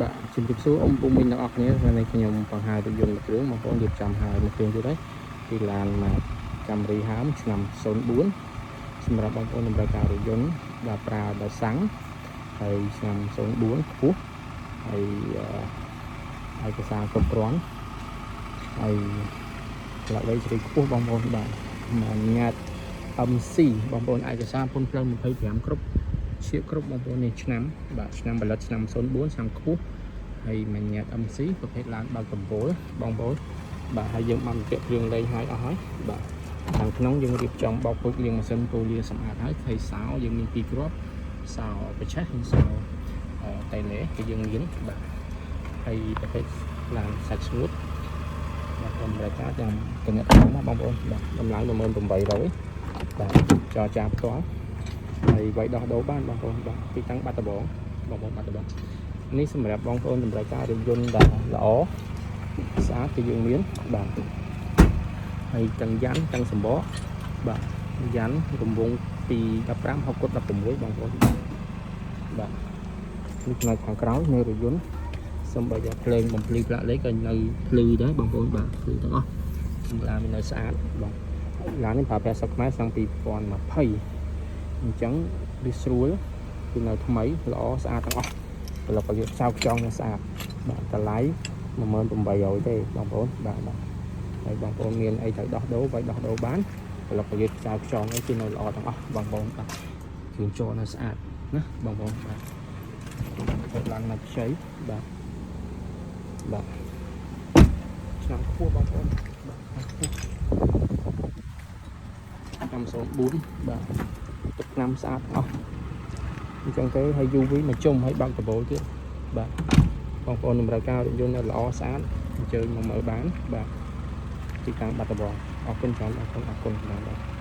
បាទជំរាបសួរអ៊ំពូមីងទាំងអស់គ្នា។ថ្ងៃនេះខ្ញុំបង្ហាញរថយន្តមួយគ្រឿងបងប្អូនរៀបចំហើយមួយគ្រឿងទៀតហើយគឺឡានមក Camry ហើមឆ្នាំ04សម្រាប់បងប្អូនតម្រូវការរថយន្តដែលប្រើដោយសាំងហើយឆ្នាំ04ខ្ពស់ហើយអឺឯកសារគ្រប់គ្រាន់ហើយផ្លាកលេខសេរីខ្ពស់បងប្អូនបាទមកញ៉ាត់ MC បងប្អូនឯកសារពុនផ្លូវ25គ្រប់ជាគ្រប់បងប្អូននេះឆ្នាំបាទឆ្នាំផលិតឆ្នាំ04ឆ្នាំខ្ពស់ហើយមួយញ៉ាត់ MC ប្រភេទឡានបើកដំបូលបងប្អូនបាទហើយយើងបានពាក់គ្រឿងលេងហើយអស់ហើយបាទខាងក្នុងយើងរៀបចំបោកពុជលាងម៉ាស៊ីនពូលាសម្អាតហើយហើយសោយើងមានពីរគ្រាប់សោបច្ឆេះនិងសោតេឡេគឺយើងមានបាទហើយប្រភេទឡានសាច់ស្ងួតបាទតម្រូវការទាំងតំណែងមកបងប្អូនបាទតម្លៃ18,000បាទចរចាផ្ទាល់ហើយវាយដោះដូរបានបងប្អូនបាទទីតាំងបាត់ដំបងបងប្អូនបាត់ដំបងនេះសម្រាប់បងប្អូនតម្រូវការរថយន្តដែលល្អស្អាតគឺយើងមានបាទហើយទាំងយ៉ាន់ទាំងសម្បកបាទយ៉ាន់រង្វង់ពី15 6គុត16បងប្អូនបាទនេះផ្នែកខាងក្រោយនៃរថយន្តសំបីតែភ្លើងបំភ្លឺផ្លាកលេខក៏នៅភ្លឺដែរបងប្អូនបាទភ្លឺទាំងអស់ឡានវានៅស្អាតបងឡាននេះប្រើប្រាស់ស្រុកខ្មែរឆ្នាំ2020អញ្ចឹងវាស្រួលគឺនៅថ្មីល្អស្អាតទាំងអស់ផលិតផលសៅខ្យងនៅស្អាតបាទតម្លៃ18,000ទេបងប្អូនបាទបាទហើយបងប្អូនមានអីត្រូវដោះដូរវាយដោះដូរបានផលិតផលសៅខ្យងអីគឺនៅល្អទាំងអស់បងប្អូនបាទគ្រឿងជ័រនៅស្អាតណាបងប្អូនបាទទៅឡើងមកខ្ចីបាទបាទឆ្នាំខ្ពស់បងប្អូនបាទឆ្នាំខ្ពស់ឆ្នាំ04បាទទឹកឆ្នាំស្អាតអស់អញ្ចឹងទៅហើយ UV មកជុំហើយបើកដំបូលទៀតបាទបងប្អូនតម្រូវការរថយន្តនៅល្អស្អាតអញ្ជើញមកមើលបានបាទទីតាំងបាត់ដំបងអរគុណច្រើនអរគុណអរគុណច្រើនបាទ។